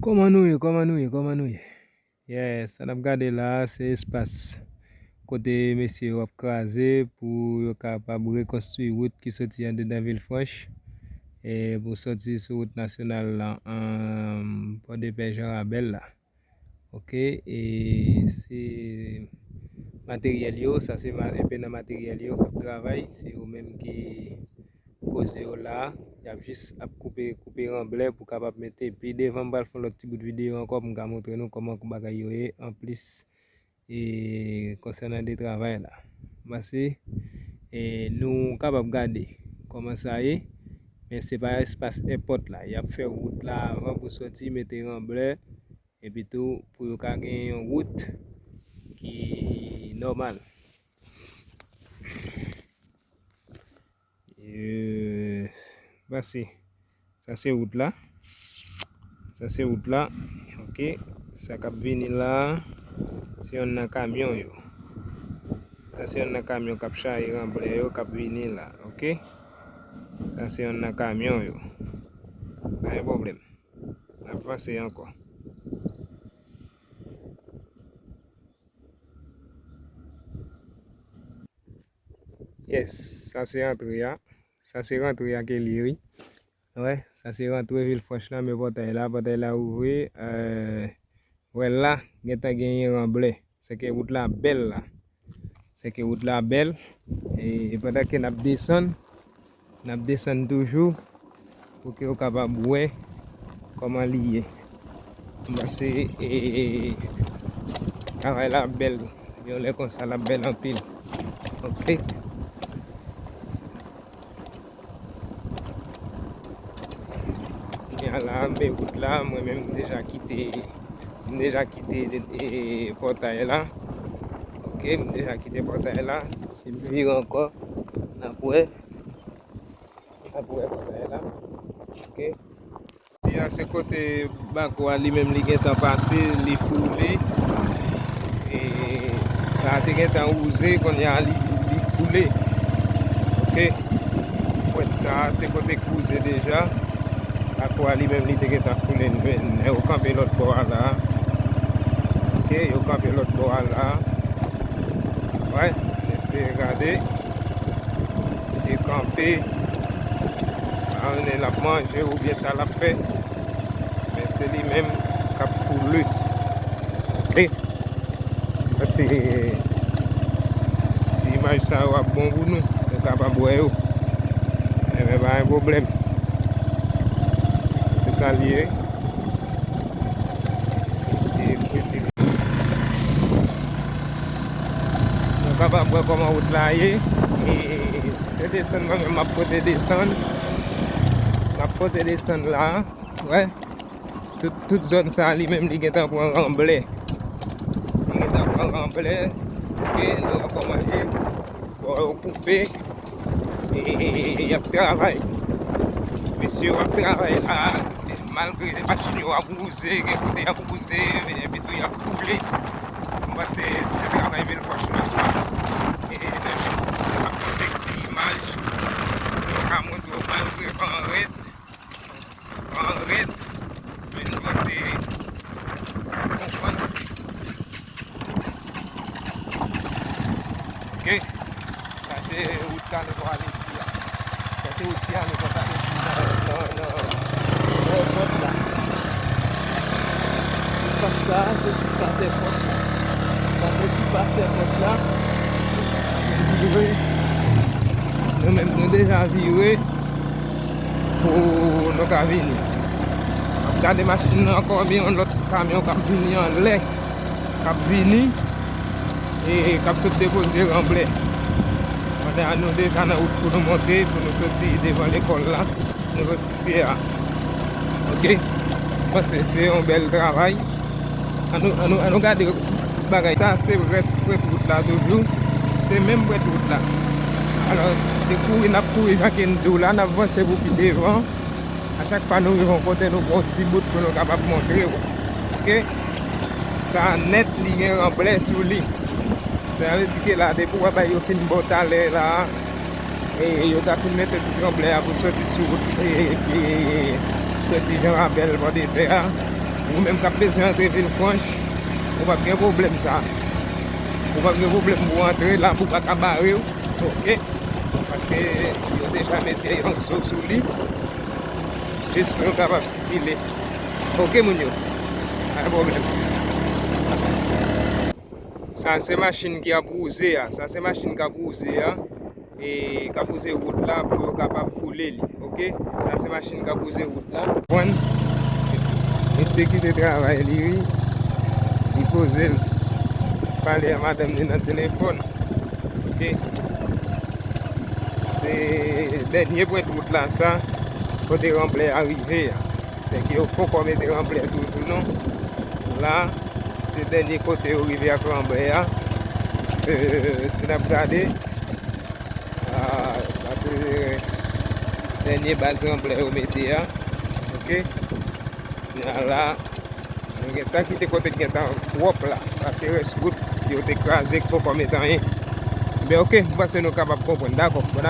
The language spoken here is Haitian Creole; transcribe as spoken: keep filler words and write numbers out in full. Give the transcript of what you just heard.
Kòman nou ye? Kòman nou ye? Kòman nou ye? Yeah, sa n ap gade la a, se espas kote mesye yo ap kraze pou yo kapab rekonstwi wout ki soti andedan Villefranche, e pou soti sou wout nasyonal la, an, Pòdepè Jan Rabèl la. Oke, e se materyèl yo, sa se ma-, enpe nan materyèl yo k ap travay, se yo menm ki poze yo la, y ap jis ap koupe, koupe ranblè pou kapab mete. Pi devan, m pral fè yon lòt ti bout videyo ankò pou m ka montre nou kòman bagay yo ye, anplis, e konsènan de travay la. M panse, e nou kapab gade kòman sa ye, men se pa espas èpòt la. Y ap fè wout la avan pou soti, mete ranblè, epi tou pou yo ka gen yon wout ki nòmal. E, pase. Sa se wout la. Sa se wout la. Oke. Sa k ap vini la, se yonn nan kamyon yo. Sa se yonn nan kamyon k ap chaje ranblè yo k ap vini la. Oke. Sa se yonn nan kamyon yo. Pa gen pwoblèm. N ap vanse ankò. Yes, sa se rantre a. Sa se rantre a ke li ye, wi. Wè, sa se rantre Villefranche la, men pòtay la, pòtay la ouvri, euh, wè la, gentan genyen ranblè. Sèke wout la bèl la. Sèke wout la bèl. E pandan ke n ap desann, n ap desann toujou pou ke w kapab wè kòman li ye. M panse, e, travay la ap bèl. Yon lè konsa, l ap bèl anpil. Oke. Kounye a la, men wout la, mwen menm, m deja kite, m deja kite, e, pòtay la. Oke, m deja kite pòtay la. Si m vire ankò, n ap wè. N ap wè pòtay la. Oke. Ti a se kote bako a li menm li gentan pase, li foule. E sa a te gentan wouze, kounye a li, li foule. Oke. Pwent sa a se kote k wouze deja. Bako a li menm li te gentan foule. Men yo kanpe lòt bò a la. Oke, yo kanpe lòt bò a la. Wè, eseye gade. Se kanpe. Pa konnen l ap manje oubyen sa l ap fè. Men se li menm k ap foule. Oke. Paske ti imaj sa yo ap bon pou nou. Nou kapab wè yo. Enben, pa gen pwoblèm. Se sa l ye. Mesye, kote. Nou kapab wè kòman wout la ye. E se desann mwen menm m ap pote desann. M ap pote desann la. Wè. Tout, tout zòn sa li menm li gentan pran ranblè. Li gentan pran ranblè. Oke, nou wè kòman l ye. Bò yo koupe. E, e, e, e, y ap travay. Mesye yo ap travay la. Malgre machin yo ap wouze, gen kote y ap wouze, epi tou y ap foule. M panse se travay Villefranche nan sa. E, e, menm jan sa ap monte ti imaj. Yo ka montre w malgre van rèd. Van rèd. Men nou panse w konprann. Oke. Sa se wout k ale bò Alegi a. Sa se wout ki ale bò Alegi nan, nan, nan, nan èpòt la. Sou pant sa a, se sou pas èpòt la. Sa se sou pas èpòt la. Nou vire. Nou menm nou deja vire. Pou nou ka vini. M ap gade machin nan ankò, men yon lòt kamyon k ap vini anlè, k ap vini, e k ap sot depoze ranblè. Pandan nou deja nan wout pou nou monte, pou nou soti devan lekòl la, Nouvo Sisye a. Oke? M panse se yon bèl travay. Ann nou, ann nou, ann nou gade bagay. Sa se rès pwent wout la toujou. Se menm pwent wout la. Alò, se kouri n ap kouri jan ke n di w la, n ap vanse pou pi devan. A chak fwa nou rive yon kote, nou pran yon ti bout pou nou kapab montre w. Oke? Sa nèt, li gen ranblè sou li. Sa vle di ke la, depi w wè bagay yo fin bon talè la, e yo ta fin mete tout ranblè a pou soti sou wout, e, e, soti Jan Rabèl, Pòdepè a. Ou menm k ap bezwen antre Vilfranche, ou p ap gen pwoblèm sa. Ou p ap gen pwoblèm pou antre, labou pa ka bare w, oke? Paske yo deja mete yon zo sou li, jis pou yo kapab sikile. Oke, moun yo? Pa gen pwoblèm. Sa se machin ki ap wouze a. Sa se machin k ap wouze a. E k ap wouze wout la pou yo kapab foule li. Oke? Sa se machin k ap wouze wout la. Konprann? Mesye kite travay li, wi. Li poze l. Pale a madanm li nan telefòn. Oke? Se dènye pwent wout la sa, kote ranblè a rive a. Se ke yo poko mete ranblè toujou non. La, se dènye kote yo rive ak ranblè a. Euh, si n ap gade, ah, sa se dènye baz ranblè yo mete a. Oke? Kounye a la, nou gentan kite kote k gentan pwòp la. Sa se rès wout yo te kraze k poko met anyen. Men oke, m panse nou kapab konprann, dakò? Bon,